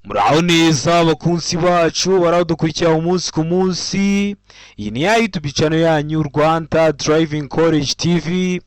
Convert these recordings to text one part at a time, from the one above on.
Muraho neza abakunzi bacu baradukurikira umunsi ku munsi. Iyi ni ya YouTube channel yanyu, Rwanda Driving College TV,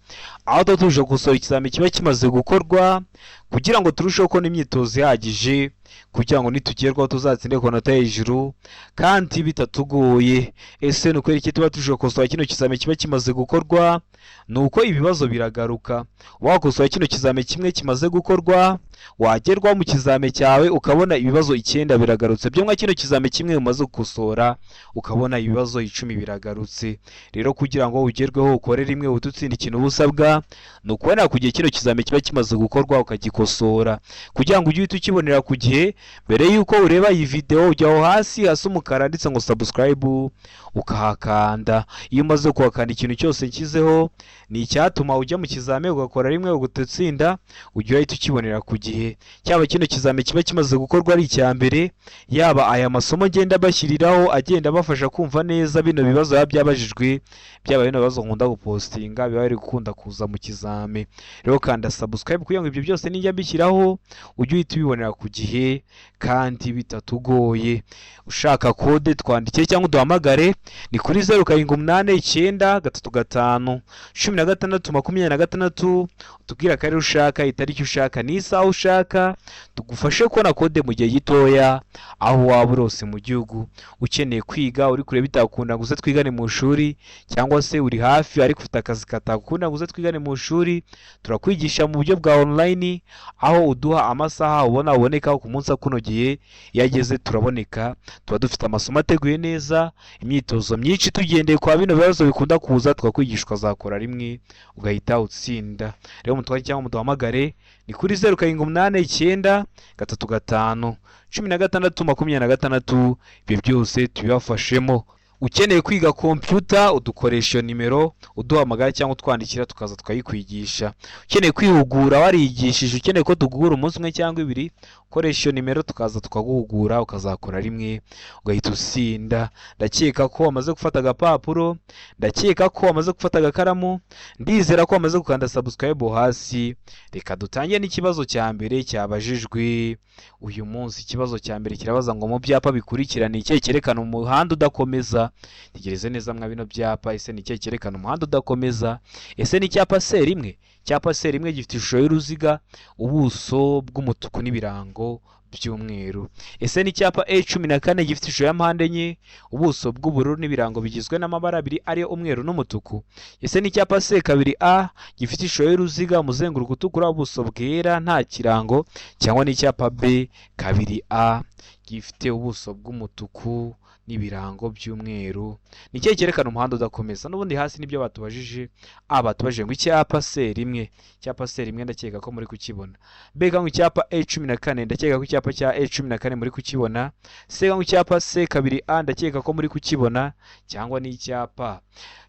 aho tuba tuje gukosora ikizami kiba kimaze gukorwa kugira ngo turusheho kubona imyitozo ihagije, kugira ngo nitugerwaho tuzatsinde ku manota hejuru kandi bitatugoye. Ese ni ukubera iki tuba tuje gukosora kino kizami kiba kimaze gukorwa? Ni uko ibibazo biragaruka. Wakosora kino kizami kimwe kimaze gukorwa, wagerwaho mu kizami cyawe ukabona ibibazo 9 biragarutse. Byo mwa kino kizami kimwe umaze gukosora, ukabona ibibazo 10 biragarutse. Rero kugira ngo ugerweho ukore rimwe uhite utsinda, ikintu uba usabwa ni ukubonera ku gihe kino kizami kiba kimaze gukorwa, ukagikosora kugira ngo ujye uhita ukibonera ku gihe. Mbere y'uko ureba iyi video, ujya aho hasi hasa umukara handitse ngo "subscribe", ukahakanda. Iyo umaze kuhakanda, ikintu cyose nshyizeho ni icyatuma ujya mu kizami ugakora rimwe ugahita utsinda, ujya uhita ukibonera ku gihe. Cyaba kino kizami kiba kimaze gukorwa ari icya mbere, yaba aya masomo ngenda bashyiriraho agenda abafasha kumva neza bino bibazo biba byabajijwe, byaba bino bibazo nkunda gupostinga biba biri gukunda kuza mu kizami. Rero kanda subscribe kugira ngo ibyo byose nijya mbishyiraho ujye uhita ubibonera ku gihe kandi bitatugoye. Ushaka kode, twandikire cyangwa uduhamagare, ni kuri 0789351626. Utubwire akarere ushaka, itariki ushaka n'isaha ushaka, tugufashe kubona kode mu gihe gitoya aho waba uri hose mu gihugu. Ukeneye kwiga uri kure bitakunda ngo uze twigane mu ishuri, cyangwa se uri hafi ariko ufite akazi katakunda ngo uze twigane mu ishuri, turakwigisha mu buryo bwa online, aho uduha amasaha ubona uboneka ku munsi akunogeye. Iyo ageze turaboneka, tuba dufite amasomo ateguye neza, imyitozo myinshi tugendeye kwa bino bibazo bikunda kuza, tukakwigisha ukazakora rimwe ugahita utsinda. Rero mutware cyangwa muduhamagare, ni kuri 0789351626. Ibyo byose tubibafashemo. Ukeneye kwiga kompiyuta, udukoresha iyo nimero, uduhamagara cyangwa utwandikira, tukaza tukayikwigisha. Ukeneye kwihugura warigishije, ukeneye ko tuguhugura umunsi umwe cyangwa ibiri, ukoresha iyo nimero tukaza tukaguhugura, ukazakora rimwe ugahita utsinda. Ndakeka ko wamaze gufata agapapuro, ndakeka ko wamaze gufata agakaramu, ndizera ko wamaze gukanda subscribe hasi. Reka dutangire n'ikibazo cya mbere cyabajijwe uyu munsi. Ikibazo cya mbere kirabaza ngo: mu byapa bikurikira ni ikihe cyerekana umuhanda udakomeza? Tegereze neza mwa bino byapa, ese ni ikihe cyerekana umuhanda udakomeza? Ese ni icyapa C1? Icyapa C1 gifite ishusho y'uruziga, ubuso bw'umutuku n'ibirango by'umweru. Ese ni icyapa E14 gifite ishusho ya mpande enye, ubuso bw'ubururu n'ibirango bigizwe n'amabara abiri ariyo umweru n'umutuku? Ese ni icyapa C2A gifite ishusho y'uruziga, umuzenguruko utukura, ubuso bwera, nta kirango? Cyangwa ni icyapa B2A gifite ubuso bw'umutuku n'ibirango by'umweru? Ni ikihe cyerekana umuhanda udakomeza? N'ubundi hasi nibyo batubajije. A batubajije ngo icyapa C1. Icyapa C1 ndakeka ko muri kukibona. B ngo icyapa E14, ndakeka ko icyapa cya E14 muri kukibona. C ngo icyapa C2A, ndakeka ko muri kukibona. Cyangwa ni icyapa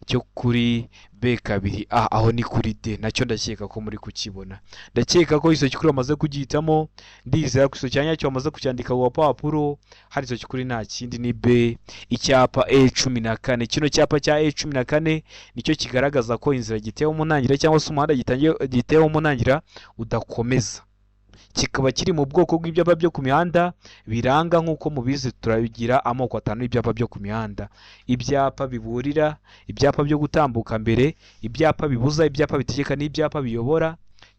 cyo kuri B2A, aho ni kuri D, nacyo ndakeka ko muri kukibona. Ndakeka ko icyo kuri wamaze kugihitamo, ndizera ko icyo cyanya nyacyo wamaze kucyandika ku gapapuro. Hari icyo kuri nta kindi, ni B, icyapa E14. Kino cyapa cya E14 nicyo kigaragaza ko inzira gitewe mu ntangiriro, cyangwa se umuhanda gitewe mu ntangiriro udakomeza. Kikaba kiri mu bwoko bw'ibyapa byo ku mihanda biranga. Nk'uko mubizi, turabigira amoko atanu y'ibyapa byo ku mihanda: ibyapa biburira, ibyapa byo gutambuka mbere, ibyapa bibuza, ibyapa bitegeka n'ibyapa biyobora.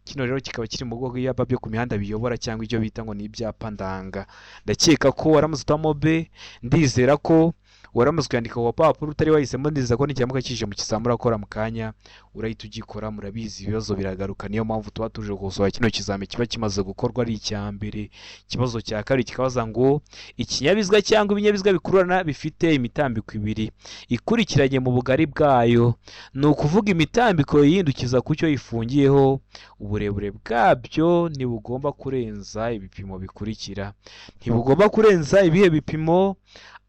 Kino rero kikaba kiri mu bwoko bw'ibyapa byo ku mihanda biyobora, cyangwa ibyo bita ngo ni ibyapa ndanga. Ndakeka ko waramutse utamo B, ndizera ko waramaze kuyandika ku gapapuro. Utari wahisemo, ndizera ko nikiramuka kije mu kizamura urakora mu kanya urahita ugikora. Murabizi, ibibazo biragaruka, niyo mpamvu tuba tuje gukosora kino kizami kiba kimaze gukorwa ari icya mbere. Ikibazo cya kabiri kikabaza ngo: ikinyabiziga cyangwa ibinyabiziga bikururana bifite imitambiko ibiri ikurikiranye mu bugari bwayo, ni ukuvuga imitambiko yihindukiza ku cyo ifungiyeho, uburebure bwabyo ntibugomba kurenza ibipimo bikurikira. Ntibugomba kurenza ibihe bipimo?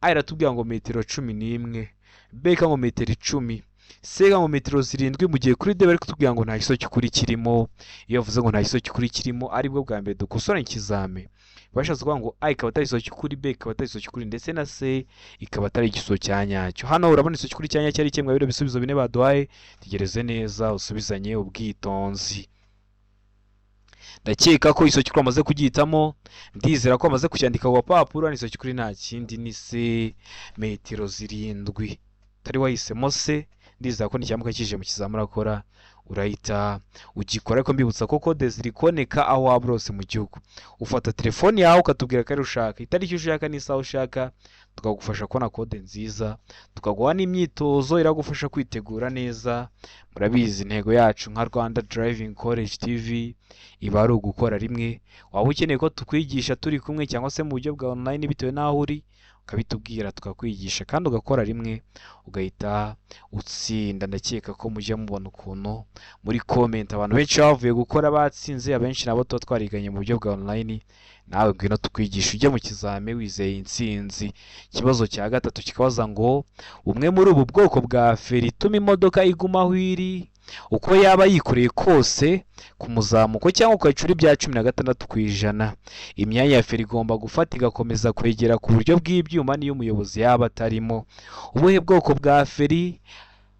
A iratubwira ngo metero 11, B ngo metero 10, C ngo metero 7, mu gihe kuri D bari kutubwira ngo nta giso cy'ukuri kirimo. Iyo bavuze ngo nta giso cy'ukuri kirimo, aribwo bwa mbere dukosora ikizami, bashatse kuvuga ngo A ikaba atari igiso cy'ukuri, B ikaba atari igiso cy'ukuri, ndetse na C ikaba atari igiso cya nyacyo. Hano urabona igiso cy'ukuri cya nyacyo ari kimwe bino bisubizo bine baduhaye. Tegereze neza usubizanye ubwitonzi. Ndakeka ko isoki wamaze kugihitamo, ndizera ko wamaze kucyandika ku gapapuro. Ni isoki kuri nta kindi, ni se metero 7. Utari wahisemo se, ndizera ko nicyamuka kije mu kizamini urakora, urahita ugikora. Ariko mbibutsa ko kode ziri kuboneka aho waba uri hose mu gihugu. Ufata telefoni yawe ukatubwira ko ari ushaka, itariki ushaka n'isaha ushaka, tukagufasha kubona kode nziza, tukaguha n'imyitozo iragufasha kwitegura neza. Murabizi, intego yacu nka Rwanda Driving College TV iba ari ugukora rimwe. Waba ukeneye ko tukwigisha turi kumwe cyangwa se mu buryo bwa online bitewe n'aho uri, ukabitubwira tukakwigisha kandi ugakora rimwe ugahita utsinda. Ndakeka ko mujya mubona ukuntu muri comment abantu benshi bavuye gukora batsinze, abenshi nabo tuba twariganye mu buryo bwa online. Nawe ngwino tukwigisha ujye mu kizami wizeye intsinzi. Ikibazo cya gatatu kikabaza ngo: bumwe muri ubu bwoko bwa feri ituma imodoka iguma aho iri uko yaba yikoreye kose ku muzamuko cyangwa ku gacuri bya 16%, imyanya ya feri igomba gufata igakomeza kwegera ku buryo bw'ibyuma n'iyo umuyobozi yaba atarimo. Ubuhe bwoko bwa feri?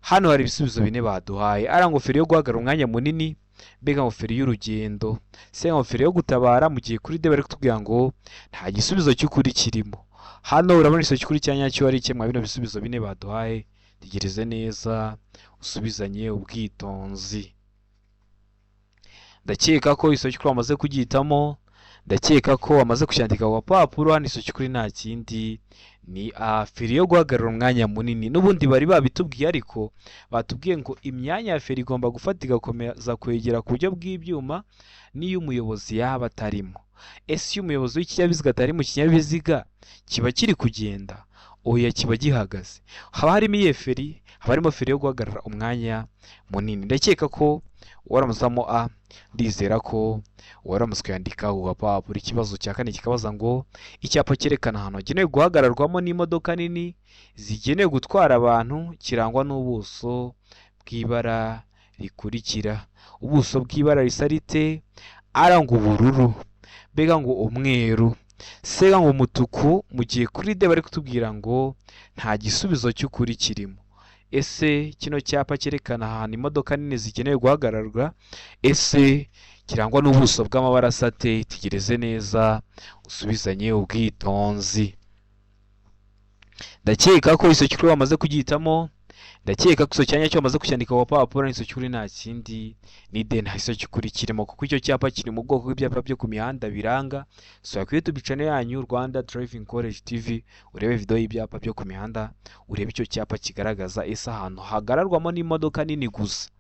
Hano hari ibisubizo bine baduhaye: ari ngo feri yo guhagarara umwanya munini, mbega ngo feri y'urugendo, se ngo feri yo gutabara, mu gihe kuri D bari kutubwira ngo nta gisubizo cy'ukuri kirimo. Hano urabona igisubizo cy'ukuri cya nyacyo ari kimwe bino bisubizo bine baduhaye. Tegereze neza usubizanye ubwitonzi. Ndakeka ko igisubizo cy'ukuri wamaze kugihitamo, ndakeka ko wamaze kucyandika ku gapapuro. Hano igisubizo cy'ukuri nta kindi, ni A, feri yo guhagarara umwanya munini. N'ubundi bari babitubwiye, ariko batubwiye ngo imyanya ya feri igomba gufata igakomeza kwegera ku buryo bw'ibyuma n'iyo umuyobozi yaba atarimo. Ese iyo umuyobozi w'ikinyabiziga atari mu kinyabiziga, kiba kiri kugenda? Oya, kiba gihagaze. Haba harimo iyihe feri? Haba harimo feri yo guhagarara umwanya munini. Ndakeka ko waramusamo A, ndizera ko waramutse ukayandika ku gapapuro. Ikibazo cya kane kikabaza ngo: icyapa cyerekana ahantu hagenewe guhagararwamo n'imodoka nini zigenewe gutwara abantu kirangwa n'ubuso bw'ibara rikurikira. Ubuso bw'ibara risa rite? Ara ngo ubururu, mbega ngo umweru, sega ngo umutuku, mu gihe kuri D bari kutubwira ngo nta gisubizo cy'ukuri kirimo. Ese kino cyapa cyerekana ahantu imodoka nini zigenewe guhagararwa, ese kirangwa n'ubuso bw'amabara asa ate? Tegereze neza usubizanye ubwitonzi. Ndakeka ko icyo cy'ukuri wamaze kugihitamo, ndakeka ko icyo cyanya cyo wamaze kucyandika ku gapapuro. Icyo cy'ukuri nta kindi, ni D, nta gisubizo cy'ukuri kirimo, kuko icyo cyapa kiri mu bwoko bw'ibyapa byo ku mihanda biranga. Sura kuri YouTube channel yanyu Rwanda Driving College TV, urebe video y'ibyapa byo ku mihanda, urebe icyo cyapa kigaragaza ese ahantu hagararwamo n'imodoka nini gusa,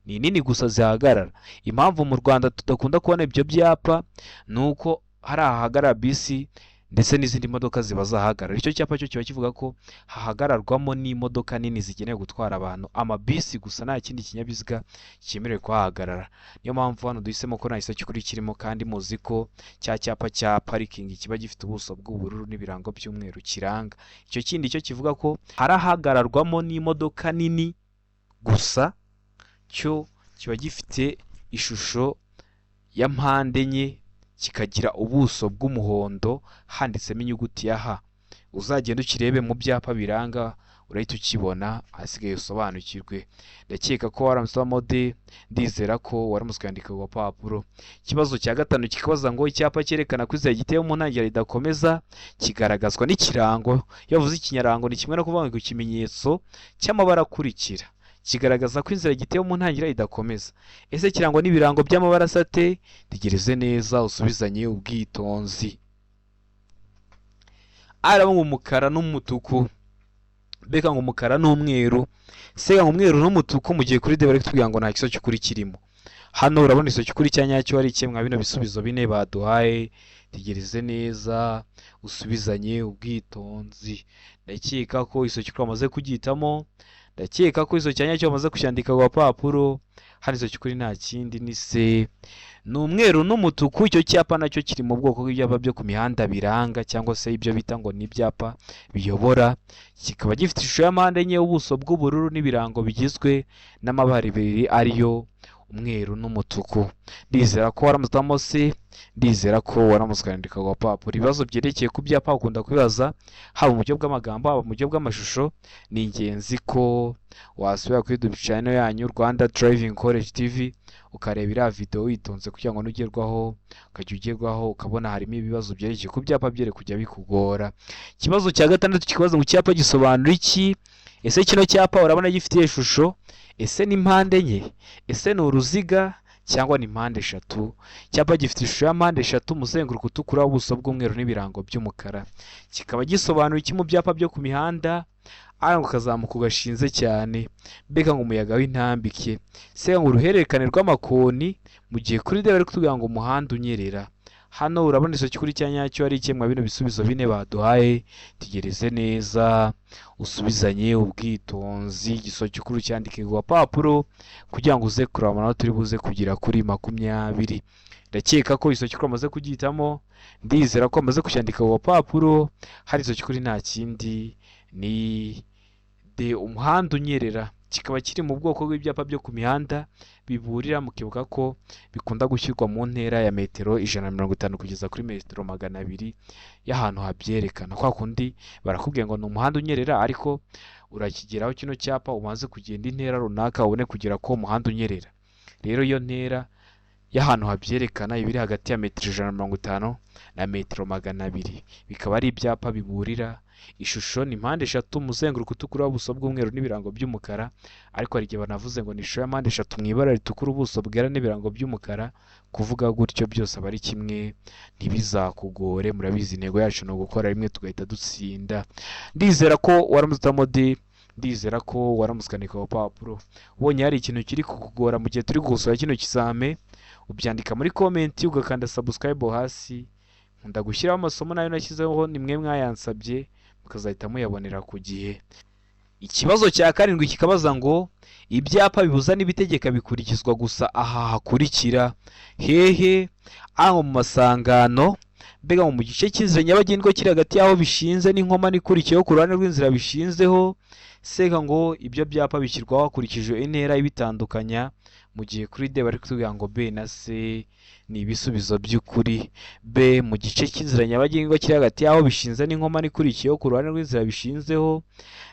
ni nini gusa zihagarara. Impamvu mu Rwanda tudakunda kubona ibyo byapa ni uko hari ahahagarara bisi ndetse n'izindi modoka ziba zahagarara. Icyo cyapa cyo kiba kivuga ko hahagararwamo n'imodoka nini zigenewe gutwara abantu, amabisi gusa, nta kindi kinyabiziga cyemerewe kuhahagarara. Niyo mpamvu hano duhisemo ko nta gisubizo cy'ukuri kirimo, kandi muzi ko cya cyapa cya parikingi kiba gifite ubuso bw'ubururu n'ibirango by'umweru kiranga. Icyo kindi cyo kivuga ko harahagararwamo n'imodoka nini gusa, cyo kiba gifite ishusho ya mpande enye, kikagira ubuso bw'umuhondo, handitsemo inyuguti ya H. Uzagenda ukirebe mu byapa biranga, urahita ukibona, ahasigaye usobanukirwe. Ndakeka ko waramutse D, ndizera ko waramutse ukandika ku gapapuro. Ikibazo cya gatanu kikabaza ngo: icyapa cyerekana ko inzira gitewe mu ntangiriro idakomeza kigaragazwa n'ikirango. Iyo bavuze ikinyarango, ni kimwe no kuvuga ngo ikimenyetso cy'amabara akurikira kigaragaza ko inzira gitewe mu ntangiriro idakomeza. Ese kirangwa n'ibirango by'amabara asa ate? Tegereze neza usubizanye ubwitonzi. Araba ngo umukara n'umutuku, mbega ngo umukara n'umweru, sega ngo umweru n'umutuku, mu gihe kuri D bari kutubwira ngo nta gisubizo cy'ukuri kirimo. Hano urabona igisubizo cy'ukuri cya nyacyo ari kimwe bino bisubizo bine baduhaye. Tegereze neza usubizanye ubwitonzi. Ndakeka ko igisubizo cy'ukuri wamaze kugihitamo, ndakeka ko igisubizo cya nyacyo wamaze kucyandika ku gapapuro. Hano igisubizo cy'ukuri nta kindi, ni se, ni umweru n'umutuku. Icyo cyapa nacyo kiri mu bwoko bw'ibyapa byo ku mihanda biranga, cyangwa se ibyo bita ngo ni ibyapa biyobora, kikaba gifite ishusho ya mpande enye, ubuso bw'ubururu n'ibirango bigizwe n'amabara abiri ariyo Umweru n'umutuku. Ndizera ko waramutse uhitamo C, ndizera ko waramutse ukandika ku gapapuro. Ibibazo byerekeye ku byapa ukunda kubibaza, haba mu buryo bw'amagambo, haba mu buryo bw'amashusho. Ni ingenzi ko wasubira kuri YouTube channel yanyu Rwanda Driving College TV, ukareba iriya video witonze, kugira ngo nugerwaho, ukajya ugerwaho ukabona harimo ibibazo byerekeye ku byapa, byere kujya bikugora. Ikibazo cya gatandatu kibazo ngo: icyapa gisobanura iki? Ese kino cyapa urabona gifite ishusho? Ese ni mpande enye? Ese ni uruziga cyangwa ni mpande eshatu? Icyapa gifite ishusho ya mpande eshatu, umuzenguruko utukura, ubuso bw'umweru n'ibirango by'umukara. Kikaba gisobanura iki mu byapa byo ku mihanda? A ngo kazamuka gashinze cyane, mbega ngo umuyaga w'intambike, se ngo uruhererekane rw'amakoni, mu gihe kuri D bari kutubwira ngo umuhanda unyerera. Hano urabona iso kuri cya nyacyo ari ikemwa bino bisubizo bine baduhaye? Tegereze neza, usubizanye ubwitonzi, igiso cy'ukuri cyandike ku gapapuro, kugira ngo uze kureba amanota uri buze kugera kuri 20. Ndakeka ko iso cy'ukuri amaze kugihitamo, ndizera ko amaze kucyandika ku gapapuro. Hari iso cy'ukuri nta kindi, ni D, umuhanda unyerera. Kikaba kiri mu bwoko bw'ibyapa byo ku mihanda biburira. Mukibuka ko bikunda gushyirwa mu ntera ya metero 150 kugeza kuri metero 200 y'ahantu habyerekana. Kwa kundi barakubwiye ngo ni umuhanda unyerera, ariko urakigeraho kino cyapa umaze kugenda intera runaka, ubone kugera ko umuhanda unyerera. Rero iyo ntera y'ahantu habyerekana iba iri hagati ya metero 150 na metero 200. Bikaba ari ibyapa biburira. Ishusho ni mpande eshatu, umuzenguruko utukura, ubuso bw'umweru n'ibirango by'umukara. Ariko hari igihe banavuze ngo ni ishusho ya mpande eshatu mu ibara ritukura, ubuso bwera n'ibirango by'umukara. Kuvuga gutyo byose aba ari kimwe, ntibizakugore. Murabizi, intego yacu ni ugukora rimwe tugahita dutsinda. Ndizera ko waramutse uhitamo D, ndizera ko waramutse ukandika ku rupapuro. Ubonye hari ikintu kiri kukugora mu gihe turi gukosora kino kizame, ubyandika muri comment, ugakanda subscribe hasi. Nkunda gushyiraho amasomo nayo nashyizeho, ni mwe mwayansabye, mukazahita muyabonera ku gihe. Ikibazo cya karindwi kikabaza ngo: ibyapa bibuza n'ibitegeka bikurikizwa gusa aha hakurikira hehe? A mu masangano, mbega mu gice cy'inzira nyabagendwa kiri hagati y'aho bishinze n'inkomane ikurikiyeho ku ruhande rw'inzira bishinzeho, seka ngo ibyo byapa bishyirwaho hakurikijwe intera ibitandukanya, mu gihe kuri D bari kutubwira ngo B na C ni ibisubizo by'ukuri. B, mu gice cy'inzira nyabagendwa kiri hagati y'aho bishinze n'inkomane ikurikiyeho ku ruhande rw'inzira bishinzeho,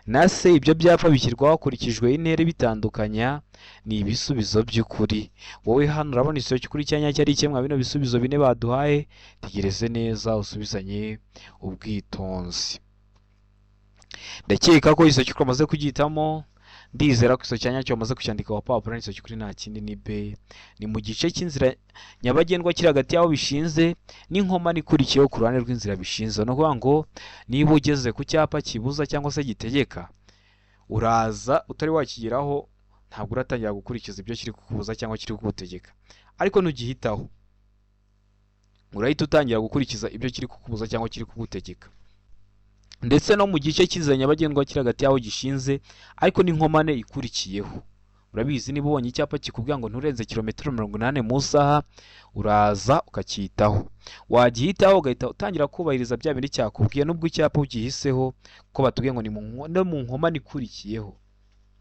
na C, ibyo byapa bishyirwaho hakurikijwe intera ibitandukanya, ni ibisubizo by'ukuri. Wowe hano urabona igisubizo cy'ukuri cya nyacyo ari ikemwa bino bisubizo bine baduhaye? Tegereze neza, usubizanye ubwitonzi. Ndakeka ko igisubizo cy'ukuri wamaze kugihitamo, ndizera ko igisubizo cya nyacyo wamaze kucyandika ku gapapuro. Igisubizo cy'ukuri nta kindi, ni B, ni mu gice cy'inzira nyabagendwa kiri hagati y'aho bishinze n'inkomane ikurikiyeho ku ruhande rw'inzira bishinze. Ni ukuvuga ngo niba ugeze ku cyapa kibuza cyangwa se gitegeka, uraza utari wakigeraho, ntabwo uratangira gukurikiza ibyo kiri kukubuza cyangwa kiri kugutegeka, ariko nugihitaho urahita utangira gukurikiza ibyo kiri kukubuza cyangwa kiri kugutegeka. Ndetse no mu gice cy'inzira nyabagendwa kiri hagati y'aho gishinze ariko n'inkomane ikurikiyeho. Urabizi, niba ubonye icyapa kikubwira ngo nturenze kilometero 80 mu isaha, uraza ukacyitaho. Wagihitaho ugahita utangira kubahiriza bya bindi cyakubwiye, nubwo icyapa ugihiseho, ko batubwiye ngo ni no mu nkomane ikurikiyeho,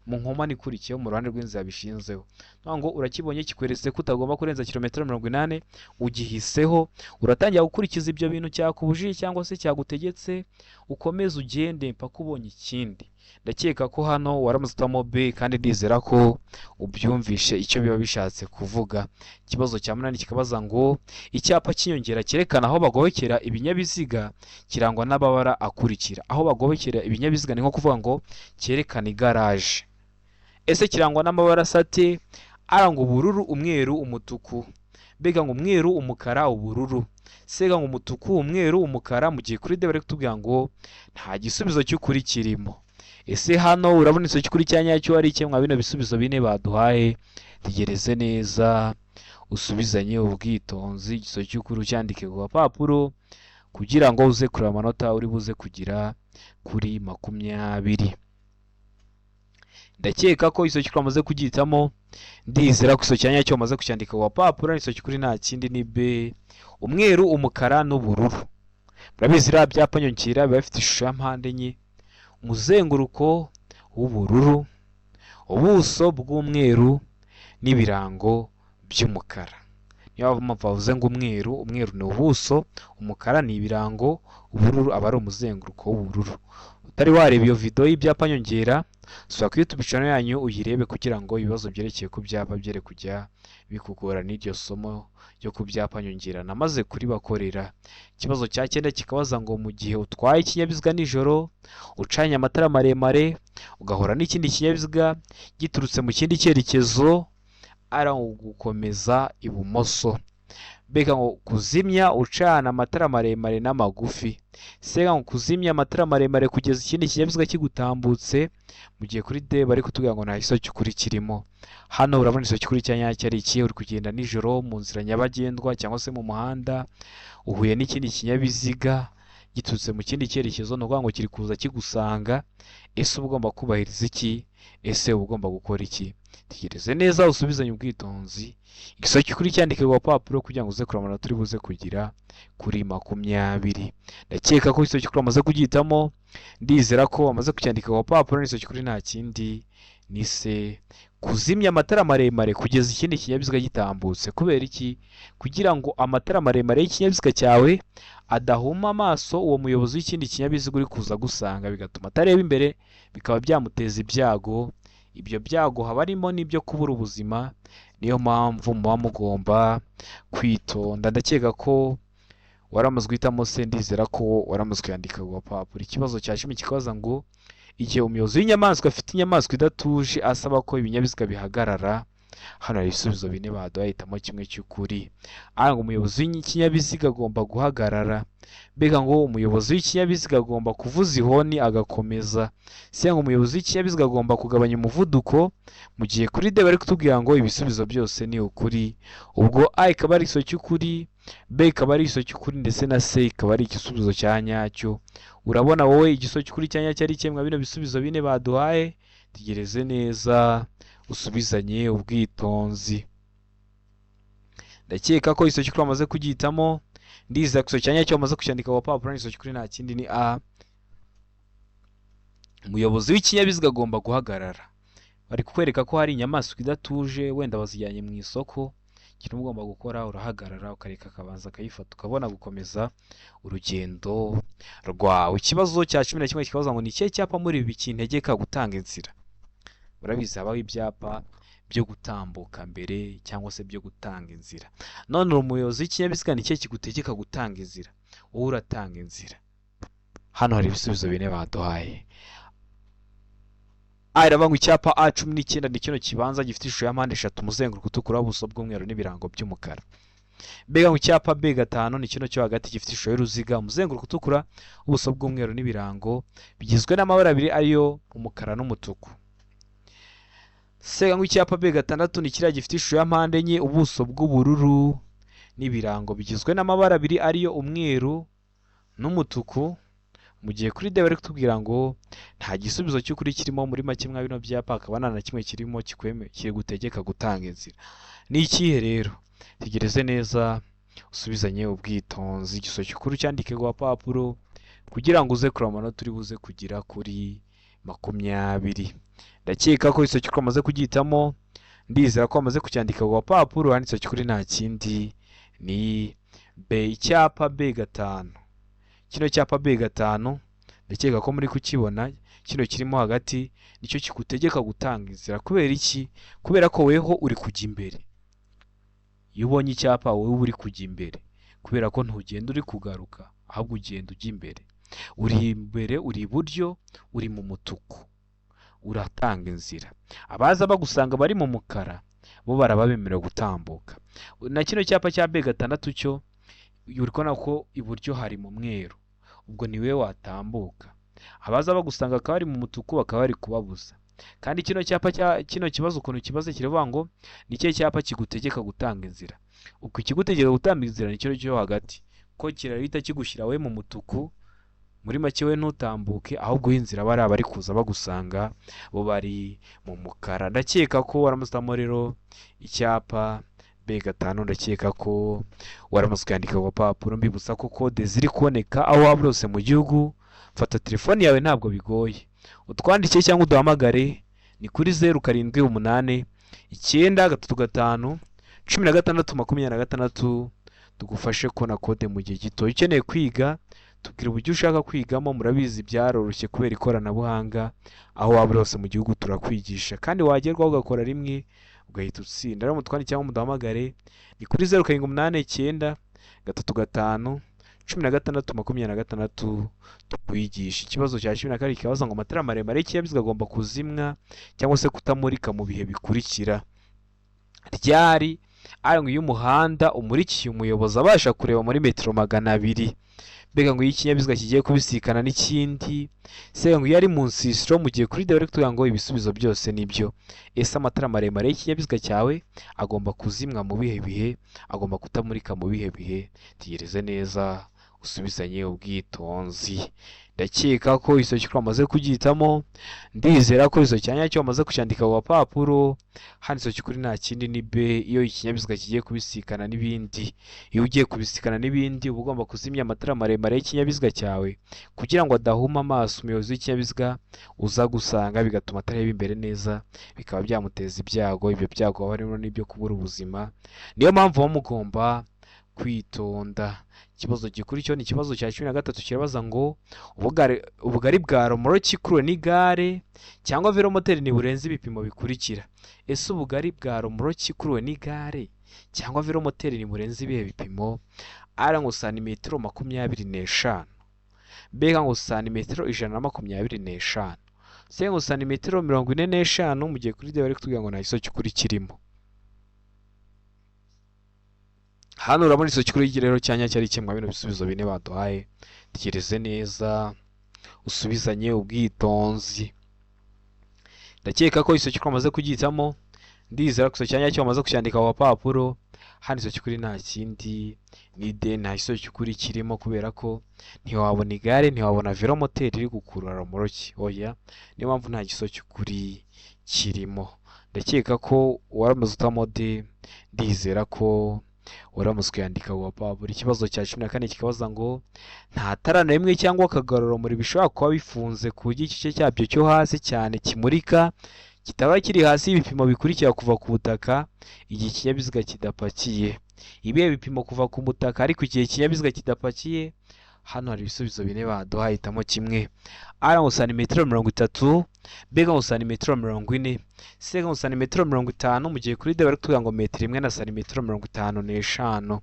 mu nkomane ikurikiyeho mu ruhande rw'inzira bishinzeho. Ni ngo urakibonye, kikweretse ko utagomba kurenza kilometero 80, ugihiseho, uratangira gukurikiza ibyo bintu cyakubujije cyangwa se cyagutegetse, ukomeze ugende mpaka ubonye ikindi. Ndakeka ko hano waramutse uhitamo B, kandi ndizera ko ubyumvishe icyo biba bishatse kuvuga. Ikibazo cya munani kikabaza ngo: icyapa cy'inyongera cyerekana aho bagobekera ibinyabiziga kirangwa n'amabara akurikira. Aho bagobekera ibinyabiziga ni nko kuvuga ngo cyerekana igaraje. Ese kirangwa n'amabara asate? Aranga ubururu, umweru, umutuku, mbega ngo umweru, umukara, ubururu, sega ngo umutuku, umweru, umukara, mu gihe kuri D bari kutubwira ngo nta gisubizo cy'ukuri kirimo. Ese hano urabona igisubizo cy'ukuri cya nyacyo ari iki mwa bino bisubizo bine baduhaye? Tegereze neza, usubizanye ubwitonzi, igisubizo cy'ukuri ucyandike ku gapapuro, kugira ngo uze kureba amanota uri buze kugira kuri 20. Ndakeka ko igisubizo cy'ukuri wamaze kugihitamo, ndizera ko igisubizo cya nyacyo wamaze kucyandika ku gapapuro. Igisubizo cy'ukuri nta kindi, ni B, umweru, umukara n'ubururu. Murabizi, iriya byapa nyongera biba bifite ishusho ya mpande enye, umuzenguruko w'ubururu, ubuso bw'umweru n'ibirango by'umukara. Niyo mpamvu bavuze ngo umweru, umweru ni ubuso, umukara ni ibirango, ubururu aba ari umuzenguruko w'ubururu. Utari wareba iyo video y'ibyapa nyongera, sura kuri YouTube channel yanyu uyirebe kugira ngo ibibazo byerekeye ku byapa byere kujya bikugora n'iryo somo ryo ku byapa nyongera namaze kuribakorera. Ikibazo cya cyenda kikabaza ngo mu gihe utwaye ikinyabiziga nijoro ucanye amatara maremare ugahura n'ikindi kinyabiziga giturutse mu kindi cyerekezo, ari gukomeza ibumoso. Mbega ngo kuzimya ucana amatara maremare n'amagufi, sega ngo kuzimya amatara maremare kugeza ikindi kinyabiziga kigutambutse, mu gihe kuri D bari kutubwira ngo nta gisubizo cy'ukuri kirimo. Hano urabona igisubizo cy'ukuri cya nyacyo ari iki? Uri kugenda nijoro mu nzira nyabagendwa cyangwa se mu muhanda, uhuye n'ikindi kinyabiziga giturutse mu kindi cyerekezo, ni ukuvuga ngo kiri kuza kigusanga. Ese uba ugomba kubahiriza iki? Ese uba ugomba gukora iki? Tegereze neza usubizanye ubwitonzi igisubizo cy'ukuri cyandike ku gapapuro kugira ngo uze kureba amanota uri buze kugira kuri 20. Ndakeka ko igisubizo cy'ukuri wamaze kugihitamo, ndizera ko wamaze kucyandika ku gapapuro. N'igisubizo cy'ukuri nta kindi ni se, kuzimya amatara maremare kugeza ikindi kinyabiziga gitambutse. Kubera iki? Kugira ngo amatara maremare y'ikinyabiziga cyawe adahuma amaso uwo muyobozi w'ikindi kinyabiziga uri kuza agusanga, bigatuma atareba imbere, bikaba byamuteza ibyago. Ibyo byago haba harimo n'ibyo kubura ubuzima, niyo mpamvu muba mugomba kwitonda. Ndakeka ko waramaze guhitamo se, ndizera ko waramaze kuyandika ku gapapuro. Ikibazo cya 10 kikabaza ngo igihe umuyobozi w'inyamaswa afite inyamaswa idatuje asaba ko ibinyabiziga bihagarara. Hano hari ibisubizo bine baduhaye, hitamo kimwe cy'ukuri. Aha ngo umuyobozi w'ikinyabiziga agomba guhagarara, mbega ngo umuyobozi w'ikinyabiziga agomba kuvuza ihoni agakomeza, se ngo umuyobozi w'ikinyabiziga agomba kugabanya umuvuduko, mu gihe kuri D bari kutubwira ngo ibisubizo byose ni ukuri. Ubwo A ikaba ari igisubizo cy'ukuri, B ikaba ari igisubizo cy'ukuri, ndetse na C ikaba ari igisubizo cya nyacyo. Urabona wowe igisubizo cy'ukuri cya nyacyo ari kimwe bino bisubizo bine baduhaye? Tegereze neza usubizanye ubwitonzi. Ndakeka ko igisubizo cy'ukuri wamaze kugihitamo, ndizera ko igisubizo cya nyacyo wamaze kucyandika ku gapapuro. Igisubizo cy'ukuri nta kindi ni A, umuyobozi w'ikinyabiziga agomba guhagarara. Bari kukwereka ko hari inyamaswa idatuje, wenda bazijyanye mu isoko. Ikintu uba ugomba gukora, urahagarara ukareka akabanza akayifata, ukabona gukomeza urugendo rwawe. Ikibazo cya 11 kikabaza ngo ni ikihe cyapa muri ibi kintegeka gutanga inzira? Urabizi habaho ibyapa byo gutambuka mbere cyangwa se byo gutanga inzira. None uri umuyobozi w'ikinyabiziga, ni ikihe kigutegeka gutanga inzira? Wowe uratanga inzira. Hano hari ibisubizo bine baduhaye. A iravuga ngo icyapa A19 ni kino kibanza gifite ishusho ya mpande eshatu, umuzenguruko utukura, ubuso bw'umweru n'ibirango by'umukara. Mbega ngo icyapa B5 ni kino cyo hagati gifite ishusho y'uruziga, umuzenguruko utukura, ubuso bw'umweru n'ibirango bigizwe n'amabara abiri ariyo umukara n'umutuku. Sega ngo icyapa B6 ni kiriya gifite ishusho ya mpande enye, ubuso bw'ubururu n'ibirango bigizwe n'amabara abiri ariyo umweru n'umutuku, mu gihe kuri D bari kutubwira ngo nta gisubizo cy'ukuri kirimo. Muri make mwa bino byapa hakaba nta na kimwe kirimo kigutegeka gutanga inzira. Ni ikihe rero? Tegereze neza usubizanye ubwitonzi igisubizo cy'ukuri cyandike ku gapapuro kugira ngo uze kureba amanota uri buze kugira kuri 20. Ndakeka ko igisubizo cy'ukuri wamaze kugihitamo, ndizera ko wamaze kucyandika ku gapapuro. Handitse cy'ukuri nta kindi ni B, icyapa B5. Kino cyapa B5 ndakeka ko muri kukibona, kino kirimo hagati nicyo kigutegeka gutanga inzira. Kubera iki? Kubera ko weho uri kujya imbere. Iyo ubonye icyapa wowe uba uri kujya imbere, kubera ko ntugenda uri kugaruka, ahubwo ugenda ujya imbere. Uri imbere, uri iburyo, uri mu mutuku, uratanga inzira. Abaza bagusanga bari mu mukara bo baraba bemerewe gutambuka. Na kino cyapa cya B6 cyo uri kubona ko iburyo hari mu mweru, ubwo ni we watambuka. Abaza bagusanga bakaba bari mu mutuku bakaba bari kubabuza. Kandi kino cyapa cya kino kibazo ukuntu kibaze kiravuga ngo ni ikihe cyapa kigutegeka gutanga inzira. Ubwo ikigutegeka gutanga inzira ni kino cyo hagati, ko kirahita kigushyira we mu mutuku, muri make we ntutambuke, ahubwo uha inzira bariya bari kuza bagusanga bo bari mu mukara. Ndakeka ko waramutse rero icyapa B5, ndakeka ko waramaze kuyandika ku gapapuro. Mbibutsa ko kode ziri kuboneka aho waba uri hose mu gihugu. Fata telefoni yawe ntabwo bigoye, utwandikiye cyangwa uduhamagare, ni kuri 0 7 8. 935 16 26, tugufashe kubona kode mu gihe gito. Ukeneye kwiga, tubwira uburyo ushaka kwigamo. Murabizi byaroroshye kubera ikoranabuhanga, aho waba uri hose mu gihugu turakwigisha, kandi wagerwaho ugakora rimwe ugahita utsinda. Rero mutwandike cyangwa muduhamagare, ni kuri 0789 35 16 26, tukwigisha. Ikibazo cya 12 kibaza ngo amatara maremare y'ikinyabiziga agomba kuzimwa cyangwa se kutamurika mu bihe bikurikira ryari? Ari ngo iyo umuhanda umurikiye umuyobozi abasha kureba muri metero 200, mbega ngo iyo ikinyabiziga kigiye kubisikana n'ikindi, se ngo iyo ari mu nsisiro, mu gihe kuri D bari kutubwira ngo ibisubizo byose nibyo. Ese amatara maremare y'ikinyabiziga cyawe agomba kuzimwa mu bihe bihe, agomba kutamurika mu bihe bihe? Tegereze neza, usubizanye ubwitonzi. Ndakeka ko isoki wamaze kugihitamo, ndizera ko isoki nyacyo wamaze kucyandika ku gapapuro. Hano isoki kuri nta kindi ni B, iyo ikinyabiziga kigiye kubisikana n'ibindi. Iyo ugiye kubisikana n'ibindi, uba ugomba kuzimya amatara maremare y'ikinyabiziga cyawe kugira ngo adahuma amaso umuyobozi w'ikinyabiziga uza gusanga, bigatuma atareba imbere neza, bikaba byamuteza ibyago. Ibyo byago haba harimo n'ibyo kubura ubuzima, niyo mpamvu muba mugomba kwitonda. Ikibazo gikurikiyeho ni ikibazo cya 13, kirabaza ngo ubugari bwa romoroki ikuruwe n'igare cyangwa velomoteri ntiburenze ibipimo bikurikira. Ese ubugari bwa romoroki ikuruwe n'igare cyangwa velomoteri ntiburenze ibihe bipimo? Ara ngo santimetero 25, mbega ngo santimetero 125, se ngo santimetero 45, mu gihe kuri D bari kutubwira ngo nta gisubizo cy'ukuri kirimo. Hano urabona isoki kuri rero cyanya cyari kimwe bino bisubizo bine baduhaye. Tegereze neza, usubizanye ubwitonzi. Ndakeka ko isoki wamaze kugihitamo, ndizera ko isoki nyacyo wamaze kucyandika ku gapapuro. Hano isoki kuri nta kindi ni D, nta gisubizo cy'ukuri kirimo, kubera ko ntiwabona igare, ntiwabona velomoteri iri gukurura romoroki, oya, niyo mpamvu nta gisubizo cy'ukuri kirimo. Ndakeka ko waramaze utamo D, ndizera ko waramaze kuyandika ku gapapuro. Ikibazo cya 14 kikabaza ngo nta tara na rimwe cyangwa akagarurarumuri bishobora kuba bifunze ku buryo igice cyabyo cyo hasi cyane kimurika kitaba kiri hasi y'ibipimo bikurikira kuva ku butaka igihe ikinyabiziga kidapakiye. Ibihe bipimo kuva ku butaka ariko igihe ikinyabiziga kidapakiye? Hano hari ibisubizo bine baduhaye, hitamo kimwe. A ngo santimetero 30, B ngo santimetero 40, C ngo santimetero 50, mu gihe kuri D bari kutubwira ngo metero imwe na santimetero 55.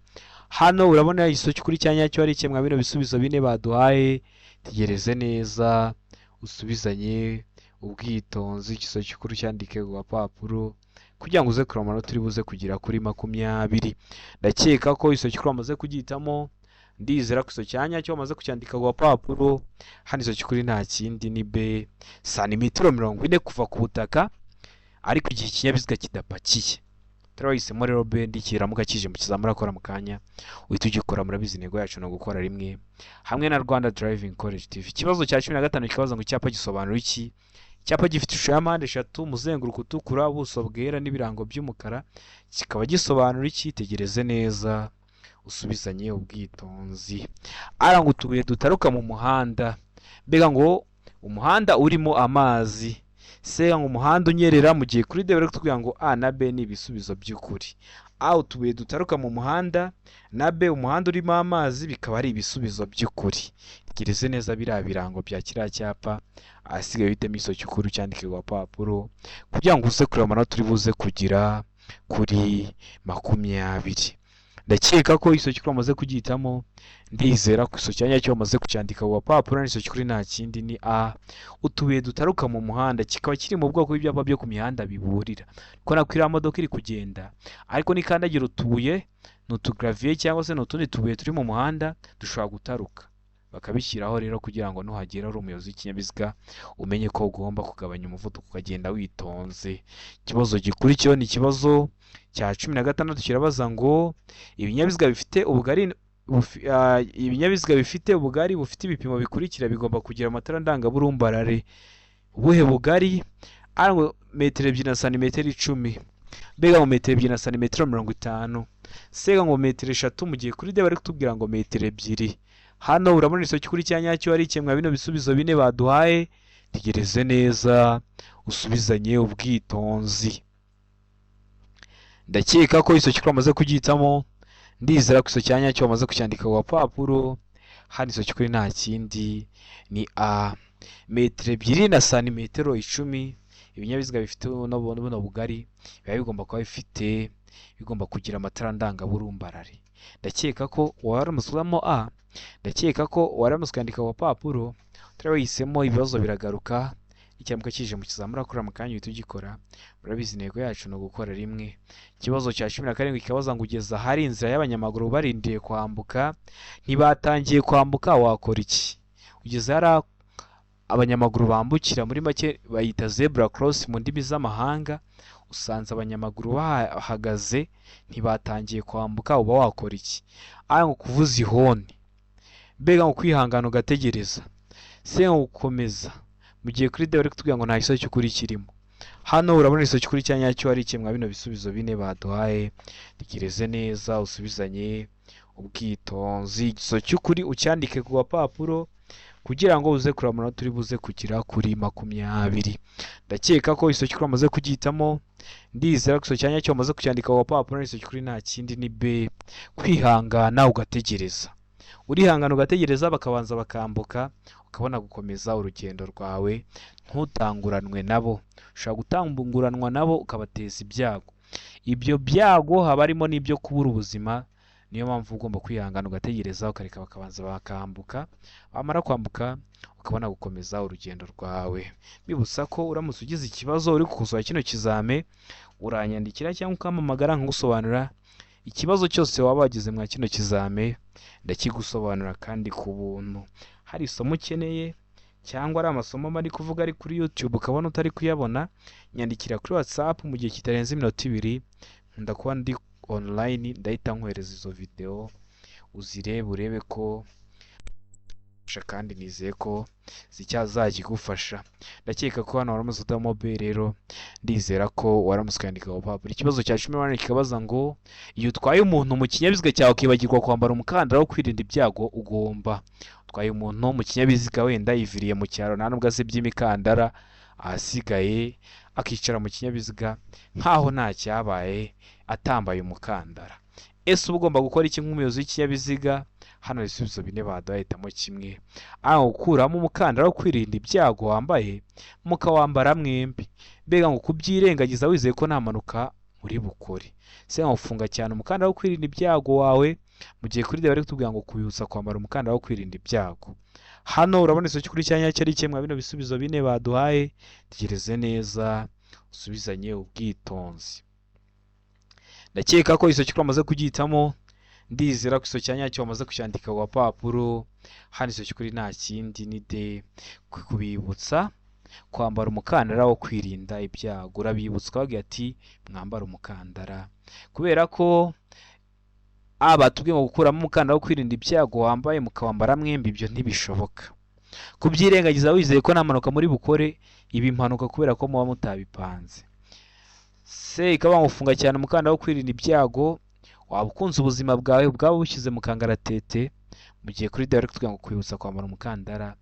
Hano urabona igisubizo cy'ukuri cya nyacyo ari kimwe bino bisubizo bine baduhaye. Tegereze neza, usubizanye ubwitonzi, igisubizo cy'ukuri cyandike ku gapapuro kugira ngo uze kureba amanota uri buze kugera kuri 20. Ndakeka ko igisubizo cy'ukuri wamaze kugihitamo, ndizera ko igisubizo cya nyacyo wamaze kucyandika ku gapapuro. Hano igisubizo cy'ukuri nta kindi ni B, santimetero 40 kuva ku butaka ariko igihe ikinyabiziga kidapakiye. Turabahisemo rero B, ndikiramuka kije mu kizamura akora mu kanya uhita ugikora. Murabizi intego yacu ni ugukora rimwe hamwe na Rwanda Driving College TV. Ikibazo cya 15 kibaza ngo icyapa gisobanura iki? Icyapa gifite ishusho ya mpande eshatu, umuzenguruko utukura, ubuso bwera n'ibirango by'umukara, kikaba gisobanura iki? Tegereze neza, usubizanye ubwitonzi. Ara ngo utubuye dutaruka mu muhanda, mbega ngo umuhanda urimo amazi, se ngo umuhanda unyerera, mu gihe kuri D bari kutubwira ngo A na B ni ibisubizo by'ukuri. A utubuye dutaruka mu muhanda, na B umuhanda urimo amazi, bikaba ari ibisubizo by'ukuri. Tegereze neza biriya birango bya kiriya cyapa, ahasigaye uhitemo igisubizo cy'ukuri ucyandike ku gapapuro kugira ngo uze kureba amanota uri buze kugira kuri 20. Ndakeka ko igisubizo cy'ukuri wamaze kugihitamo, ndizera ko igisubizo cya nyacyo wamaze kucyandika ku gapapuro. N'igisubizo cy'ukuri nta kindi ni A, utubuye dutaruka mu muhanda, kikaba kiri mu bwoko bw'ibyapa byo ku mihanda biburira. Kubona ko iriya modoka iri kugenda ariko nikandagira utubuye, ni utugaraviye cyangwa se ni utundi tubuye turi mu muhanda dushobora gutaruka, bakabishyiraho rero kugira ngo nuhagera uri umuyobozi w'ikinyabiziga umenye ko ugomba kugabanya umuvuduko ukagenda witonze. Ikibazo gikurikiyeho ni ikibazo cya 16, kirabaza ngo ibinyabiziga bifite ubugari ibinyabiziga bifite ubugari bufite ibipimo bikurikira bigomba kugira amatara ndangaburumbarare. Ubuhe bugari? A ngo metero 2 na santimetero 10, mbega ngo metero 2 na santimetero 50, C ngo metero 3, mu gihe kuri D bari kutubwira ngo metero 2. Hano urabona igisubizo cy'ukuri cya nyacyo ari kimwe bino bisubizo bine baduhaye. Tegereze neza, usubizanye ubwitonzi. Ndakeka ko iso cy'ukuri wamaze kugihitamo, ndizera ko iso cya nyacyo wamaze kucyandika ku gapapuro. Hano iso cy'ukuri nta kindi ni A, metero 2 na santimetero 10. Ibinyabiziga bifite buno bugari biba bigomba kuba bifite, bigomba kugira amatara ndangaburumbarare. Ndakeka ko waramutse A, ndakeka ko waramutse ukandika ku gapapuro utari wahisemo. Ibibazo biragaruka, icyamuka kije mu kizamura kuri mu kanya uhita ugikora. Murabizi, intego yacu ni ugukora rimwe. Ikibazo cya 17 kikabaza ngo ugeze ahari inzira y'abanyamaguru barindiye kwambuka, ntibatangiye kwambuka, wakora iki? Ugeze hari abanyamaguru bambukira, muri make bayita zebra cross mu ndimi z'amahanga, usanze abanyamaguru bahagaze ntibatangiye kwambuka, uba wakora iki? A ngo kuvuza ihoni, B ngo kwihangana ugategereza, C ngo gukomeza, mu gihe kuri D bari kutubwira ngo nta gisubizo cy'ukuri kirimo. Hano urabona igisubizo cy'ukuri cya nyacyo ari kimwe bino bisubizo bine baduhaye. Tekereze neza, usubizanye ubwitonzi, igisubizo cy'ukuri ucyandike ku gapapuro kugira ngo uze kureba amanota uri buze kugira kuri 20. Ndakeka ko igisubizo cy'ukuri wamaze kugihitamo, ndizera ko igisubizo cya nyacyo wamaze kucyandika ku gapapuro. Igisubizo cy'ukuri nta kindi ni B, kwihangana ugategereza. Urihangana ugategereza bakabanza bakambuka, ukabona gukomeza urugendo rwawe, ntutanguranwe nabo. Ushobora gutanguranwa nabo ukabateza ibyago. Ibyo byago haba harimo n'ibyo kubura ubuzima. Niyo mpamvu ugomba kwihangana ugategereza, ukareka bakabanza bakambuka, bamara kwambuka ukabona gukomeza urugendo rwawe. Bibutsa ko uramutse ugize ikibazo uri gukosora kino kizame, uranyandikira cyangwa ukampamagara nkagusobanurira ikibazo cyose waba wagize mwa kino kizame, ndakigusobanura kandi ku buntu. Hari isomo ukeneye cyangwa ari amasomo mba ndi kuvuga ari kuri YouTube ukabona utari kuyabona, nyandikira kuri WhatsApp mu gihe kitarenze iminota 2, nkunda kuba ndi online, ndahita nkohereza izo video uzirebe urebe ko, kandi nizeye ko zicyazakigufasha. Ndakeka ko hano waramutse udamo B rero, ndizera ko waramutse ukandika ku gapapuro. Ikibazo cya 18 kikabaza ngo iyo utwaye umuntu mu kinyabiziga cyawe ukibagirwa kwambara umukandara wo kwirinda ibyago, ugomba. Utwaye umuntu mu kinyabiziga, wenda yiviriye mu cyaro, nta nubwo azi iby'imikandara, ahasigaye akicara mu kinyabiziga nkaho nta cyabaye atambaye umukandara. Ese uba ugomba gukora iki nk'umuyobozi w'ikinyabiziga? Hano ibisubizo bine baduhaye, hitamo kimwe. A gukuramo umukandara wo kwirinda ibyago wambaye mukawambara mwembi, B ngo kubyirengagiza wizeye ko nta mpanuka muri bukore, C ngo gufunga cyane umukandara wo kwirinda ibyago wawe, mu gihe kuri D bari kutubwira ngo kubibutsa kwambara umukandara wo kwirinda ibyago. Hano urabona igisubizo cy'ukuri cya nyacyo ari kimwe bino bisubizo bine baduhaye. Tegereze neza, usubizanye ubwitonzi. Ndakeka ko igisubizo cy'ukuri wamaze kugihitamo, ndizera ko igisubizo cya nyacyo wamaze kucyandika ku gapapuro. Hano igisubizo cy'ukuri nta kindi ni D, kubibutsa kwambara umukandara wo kwirinda ibyago. Urabibutsa ukababwira ati mwambare umukandara, kubera ko A batubwiye ngo gukuramo umukandara wo kwirinda ibyago wambaye mukawambara mwembi, ibyo ntibishoboka. Kubyirengagiza wizeye ko nta mpanuka muri bukore, iba impanuka kubera ko muba mutabipanze. C ikaba gufunga cyane umukandara wo kwirinda ibyago, waba ukunze ubuzima bwawe bwaba bushyize mu kangaratete, mu gihe kuri D bari kutubwira ngo kwibutsa kwambara umukandara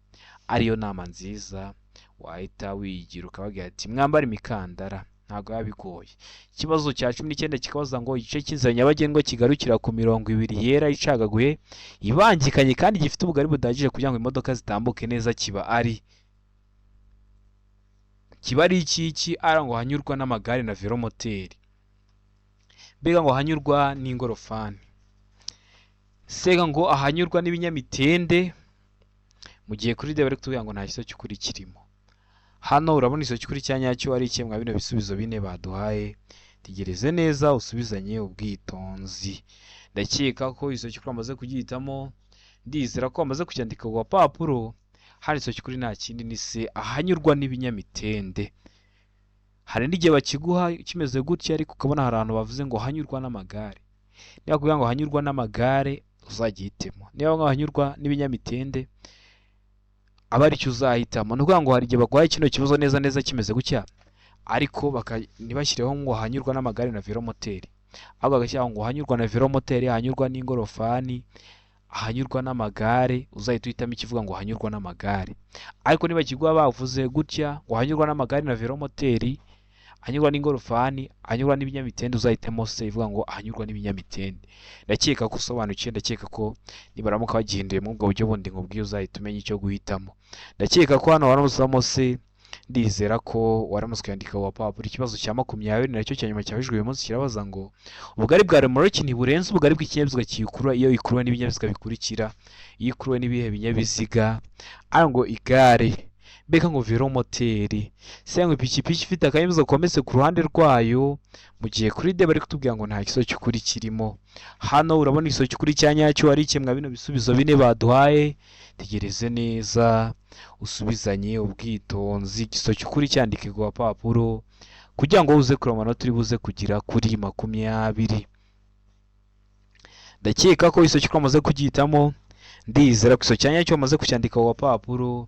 ariyo nama nziza wahita wigira ukababwira ati mwambare imikandara, ntabwo biba bigoye. Ikibazo cya 19 kikabaza ngo igice cy'inzira nyabagendwa kigarukira ku mirongo ibiri yera icagaguye ibangikanye kandi gifite ubugari budahagije kugira ngo imodoka zitambuke neza kiba ari iki? A ngo hanyurwa n'amagare na velomoteri, B ngo hanyurwa n'ingorofani, C ngo ahanyurwa n'ibinyamitende, mu gihe kuri D bari kutubwira ngo nta gisubizo cy'ukuri kirimo. Hano urabona igisubizo cy'ukuri cya nyacyo ari iki mwa bino bisubizo bine baduhaye? Tegereze neza, usubizanye ubwitonzi. Ndakeka ko igisubizo cy'ukuri wamaze kugihitamo, ndizera ko wamaze kucyandika ku gapapuro. Hano igisubizo cy'ukuri nta kindi ni C, ahanyurwa n'ibinyamitende. Hari n'igihe bakiguha kimeze gutya ariko ukabona hari ahantu bavuze ngo hanyurwa n'amagare. Niba bakubwira ngo hanyurwa n'amagare uzagihitemo, niba ngo hanyurwa n'ibinyamitende aba aricyo uzahitamo. Ni ukuvuga ngo hari igihe baguhaye kino kibazo neza neza kimeze gutya, ariko ntibashyireho ngo hanyurwa n'amagare na velomoteri, ahubwo bagashyiraho ngo hanyurwa na velomoteri, hanyurwa n'ingorofani, ahanyurwa n'amagare, uzahita uhitamo ikivuga ngo hanyurwa n'amagare. Ariko niba kiguha bavuze gutya ngo hanyurwa n'amagare na velomoteri, Ahanyurwa n'ingorofani, ahanyurwa n'ibinyamitende, uzahitemo C ivuga ngo ahanyurwa n'ibinyamitende. Ndakeka ko usobanukiwe, ndakeka ko nibaramuka bagihinduye muri ubwo buryo bundi nkubwiye, uzahita umenya icyo guhitamo. Ndakeka ko hano waramutse C, ndizera ko waramutse ukayandika ku gapapuro. Ikibazo cya 20, nacyo cya nyuma cyabajijwe uyu munsi, kirabaza ngo ubugari bwa remoroki ntiburenze ubugari bw'ikinyabiziga kiyikurura iyo ikuruwe n'ibinyabiziga bikurikira. Iyo ikuruwe n'ibihe binyabiziga? A ngo igare, B ngo velomoteri, C ngo ipikipiki ifite akanyabiziga kometse ku ruhande rwayo, mu gihe kuri D bari kutubwira ngo nta gisubizo cy'ukuri kirimo. Hano urabona igisubizo cy'ukuri cya nyacyo ari kimwe bino bisubizo bine baduhaye. Tegereze neza, usubizanye ubwitonzi, igisubizo cy'ukuri cyandike ku gapapuro kugira ngo uze kureba amanota uri buze kugira kuri 20. Ndakeka ko igisubizo cy'ukuri wamaze kugihitamo, ndizera ko igisubizo cya nyacyo wamaze kucyandika ku gapapuro.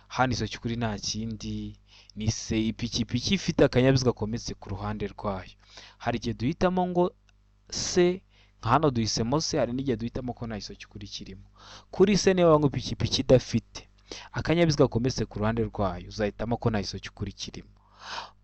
Hano igisubizo cy'ukuri nta kindi, ni C, ipikipiki ifite akanyabiziga kometse ku ruhande rwayo. Hari igihe duhitamo ngo C, nka hano duhisemo C, hari n'igihe duhitamo ko nta gisubizo cy'ukuri kirimo. Kuri C, niba ngo ipikipiki idafite akanyabiziga kometse ku ruhande rwayo, uzahitamo ko nta gisubizo cy'ukuri kirimo.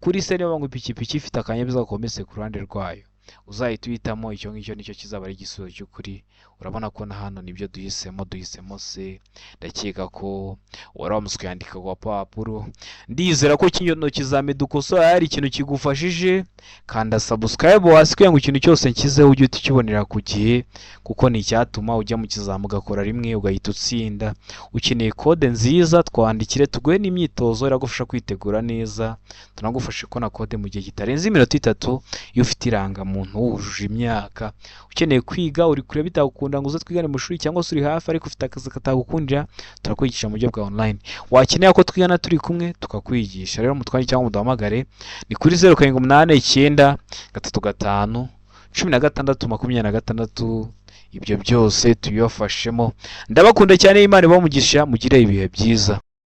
Kuri C, niba ngo ipikipiki ifite akanyabiziga kometse ku ruhande rwayo, uzahita uhitamo icyo ngicyo, nicyo kizaba ari igisubizo cy'ukuri. Urabona ko na hano nibyo duhisemo, duhisemo C. Ndakeka ko waramutse ukayandika ku gapapuro. Ndizera ko kino kizami dukosora hari ikintu kigufashije. Kanda subscribe hasi kugira ngo ikintu cyose nshyizeho ujye ukibonera ku gihe, kuko ni icyatuma ujya mu kizami ugakora rimwe ugahita utsinda. Ukeneye kode nziza, twandikire tuguhe n'imyitozo iragufasha kwitegura neza, tunagufashe kubona kode mu gihe kitarenze iminota 3 iyo ufite irangamuntu, wujuje imyaka. Ukeneye kwiga, uri kure bitagukunda ngo uze twigane mu ishuri, cyangwa se uri hafi ariko ufite akazi katagukundira, turakwigisha mu buryo bwa online. Wakenera ko twigana turi kumwe, tukakwigisha. Rero mutwandikire cyangwa muduhamagare, ni kuri 0789351626. Ibyo byose tubibafashemo. Ndabakunda cyane, Imana ibahe umugisha, mugire ibihe byiza.